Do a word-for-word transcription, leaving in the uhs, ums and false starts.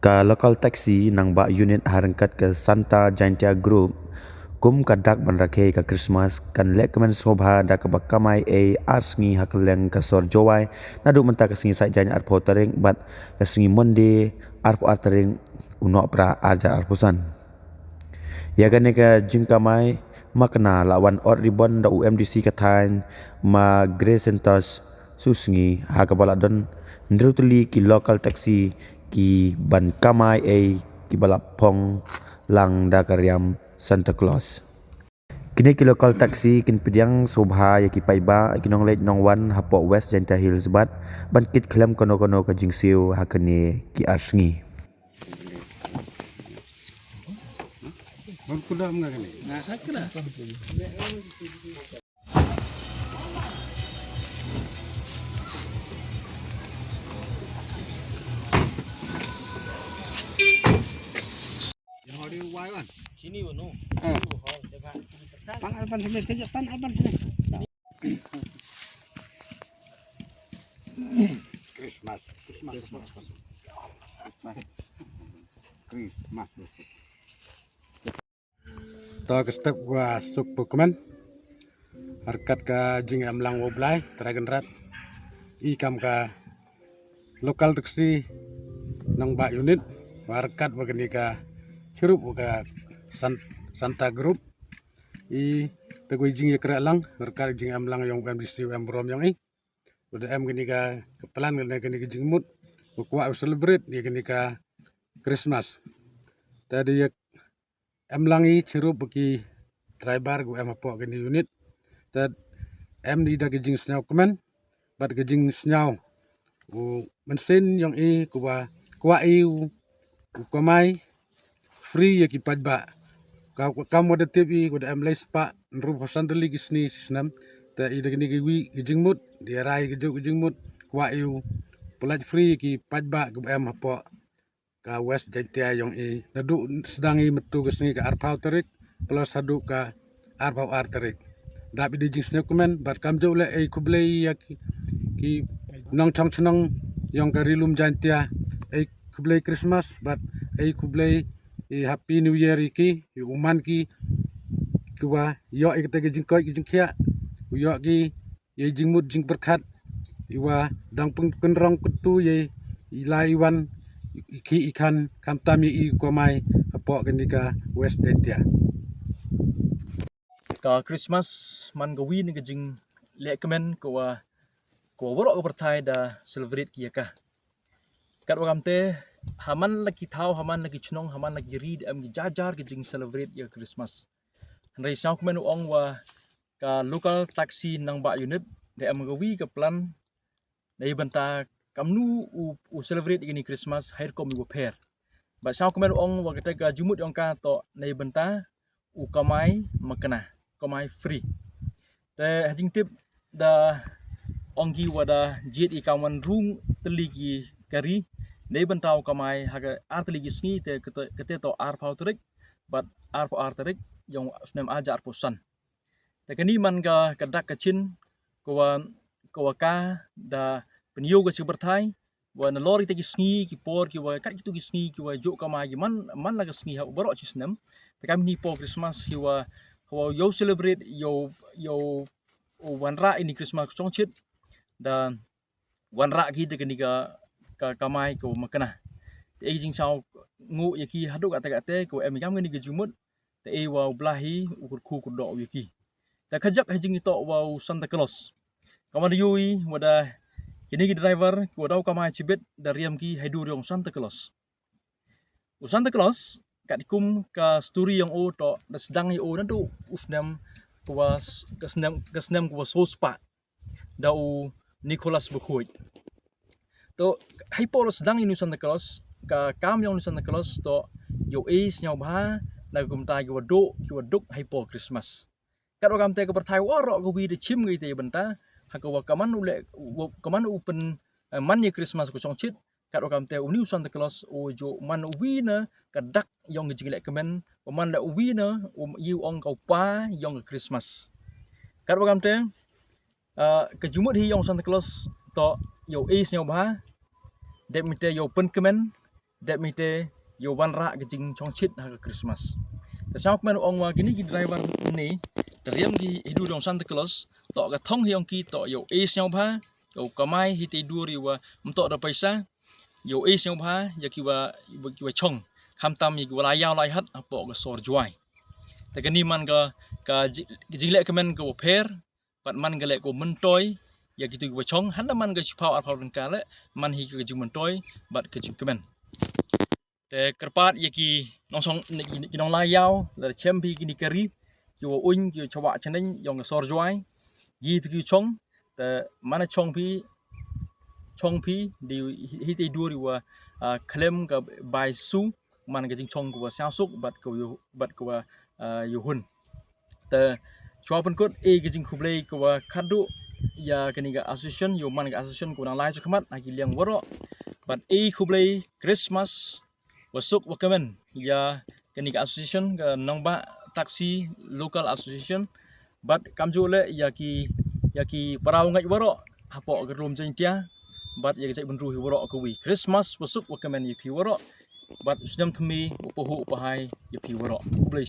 Ka local taxi nang ba unit ha ryngkat ka Santa Jaintia Group, kum ka dak ban rakhe ka Christmas, kan leh kmen sngewbha da kaba kamai ei ar sngi ha kylleng ka sor Jowai, naduh mynta ka sngi Saitjaiñ arphew tarik bad ka sngi Monday arphew ar tarik u Nohprah arhajar arphew san. Ïa kane ka jingkamai makna la wan ot ribbon da u M D C ka thaiñ, ma Grace Santos Susngi, ha kaba la don hynriew tylli ki local taxi ki ban kamai ei kiba la phong lang da ka riam Santa Claus. Kine ki local taxi kin pdiang sngewbha ïa ki paidbah, ki nongleit nongwan hapoh West Jaintia Hills bad ban kit khlem kano kano ka jingsiew ha kane ki ar sngi. Tan alban sini, kejap tan alban sini. Christmas. Christmas. Christmas. Christmas. To ka step wa suk pukmen. Ryngkat ka jingem lang u Blai, Trai Kynrad. I kam ka local taxi nang ba unit. Wa ryngkat wa kani ka chirup wa ka San-, Santa Group. I te kwi jingïakren lang, ryngkat jingem lang yong M D C em brom yong i. Wa da em kani ka, ka plan kani, kani ka jingmut. Wa kwah u celebrate ïa kani ka Christmas. Te da ïa em lang i chirup ki driver ku em hapoh kani unit. Te em i da ka jingsngew kmen bad ka jingsngew u mynsiem yong i kuba kwah i u, u kamai free ïa ki paidbah. Ka, kam wa da tip i ku da em lai spah hynriewphew san tylli ki sngi shi snem. Te i da kani ka wi ka jingmut, da ïa rai ka jong ka jingmut, kwah i u pynlait free ïa ki paidbah kuba em hapoh ka West Jaintia yong i, naduh sdang i mynta ka sngi ka arphew tarik plus haduh ka arphew ar tarik. Dap i da jingsngew kmen bad kam ju leh ei khublei ïa ki, ki nongchong chnong yong ka Ri Lum Jaintia, ei khublei Christmas bad ei khublei i Happy New Year ïa ki, ïa u man ki, ki wa ïoh ïa kata ka jingkoit ka jingkhiah, u ïoh ki ïa i jingmut jingpyrkhat, i wa dang pynkynrong kyntu ïa i lai i wan, i khih i khan, khamtam ïa i kamai hapoh kani ka West Jaintia. Ka Christmas man ka wi na ka jingleh kmen ka wa, ka wa waroh ka pyrthai da celebrate ki ïa ka. Katwa kamte, ha man la ki thaw, ha man la ki chnong, ha man la ki ri, da em ki jar jar ki jing celebrate ïa ka Christmas. Hynrei sngew kmen u ong wa ka local taxi nang ba unit, da em ka wi ka plan, na i bynta kamnu u, u celebrate ïa kani Christmas, ha i rukom i wa pher. Bad sngew kmen u ong wa kata ka jingmut yong ka to, na i bynta u kamai makna, kamai free. Te ha jingtip da ong ki wa da jied i kam wan rung tylli ki kari, na i bynta u kamai ha ka ar tylli ki sngi te kate, kate to arphew tarik, bad arphew ar tarik, yong snem arhajar arphew san. Te kani man ka, ka dak ka chin, ka wa, ka wa ka da pynïoh ka chi pyrthai, wa nalor ite ki sngi, ki por, ki wa kat kitu ki sngi, ki wa ju kamai ki man, man la ka sngi ha u baroh chi snem. Te kam ni por Christmas, ki wa, wa ïoh celebrate, ïoh, ïoh, u wanrah ini Christmas chongchit, da wanrah ki da kani ka, ka kamai ka wa makna. Te i jingsngew nguh ïa ki haduh katta katta, ka wa em kam kani ka jingmut, te i wa u Blai hi, u kyrkhu kyrdoh ïa ki. Te ka jap ha jingïatoh wa u Santa Claus. Ka man ïoh i wa da kini ki driver, ki wa da u kamai chibit, da riam ki ha i dur yong Santa Claus. U Santa Claus, katkum ka story yong u to, da sdang ïa u naduh u snem, ka wa s-, ka snem, ka snem ka wa so spah. Da u Nicholas Bakhuid. To, ha i por sdang ïa u Santa Claus, ka kam yong u Santa Claus to, ïoh i sngewbha, na kumta ki wa duk, ki wa duk ha i por Christmas. Katwa kamte ka pyrthai waroh ka wi da chim ka ite bynta, ha ka wa ka man u leh, wa ka man u pyn, eh, man ïa Christmas ka chongchit, katwa kamte uni u Santa Claus u ju man u wi na ka dak yong ka jingleh kmen, u man leh u wi na, u ïa u ong ka u pa yong ka Christmas. Katwa kamte, ah, ka jingmut hi yong Santa Claus to ïoh i sngewbha, dep mite ïoh pynkmen, dep mite ïa u wanrah ka jingshongshit ha ka Christmas. Te sngewkmen ong wa kini ki driver ni, te riam ki hi dur jong Santa Claus, to ka thong hi ong ki to ïa u e sngewbha, ïa u kamai hi te dur ïa wa mto da paisa, ïa u e sngewbha ïa ki wa, ki wa shong, khamtam ïa ki wa la ïaw la ïahat hapoh ka sor Jowai. Te kani man ka, ka ji-, ka jingleh kmen ka wa pher, bad man ka leh ka wa myntoi ïa kitu ki wa shong, hynda man ka shiphaw arphaw tyngka leh, man hi ka jingmyntoi bad ka jingkmen. Te kyrpad ïa ki nongshong, ki nonglai ïaw, lada shem phi kini ka ri, ki wa uiñ, ki wa chawah chaneng ïong ka sor Jowai, ïa phi ki shong, te man shong phi, shong phi, di hi te dur ïa wa, ah, khlem ka bai su, man ka jingshong ka wa sngewsuk, bad ka wa ïa-, bad ka wa, ah, ïa hun. Te shuwa pynkut, e ka jingkhublei ka wa khadduh ïa kani ka association, ïa u man ka association ka wa nang lai shakhmat ha ki liang waroh. Bad e khublei Christmas wa suk wa kmen ïa kani ka association, ka Nongbah Taxi Local Association. Bad kamjooh leh ïa ki, ïa ki para u ngeit waroh hapoh ka Ri Lum Jaiñtia, bad ïa ka jaitbynriew hi waroh kawi. Christmas wa suk wa kmen ïa phi waroh. Bad u snem thymmai u pahuh u pahai ïa phi waroh. Khublei.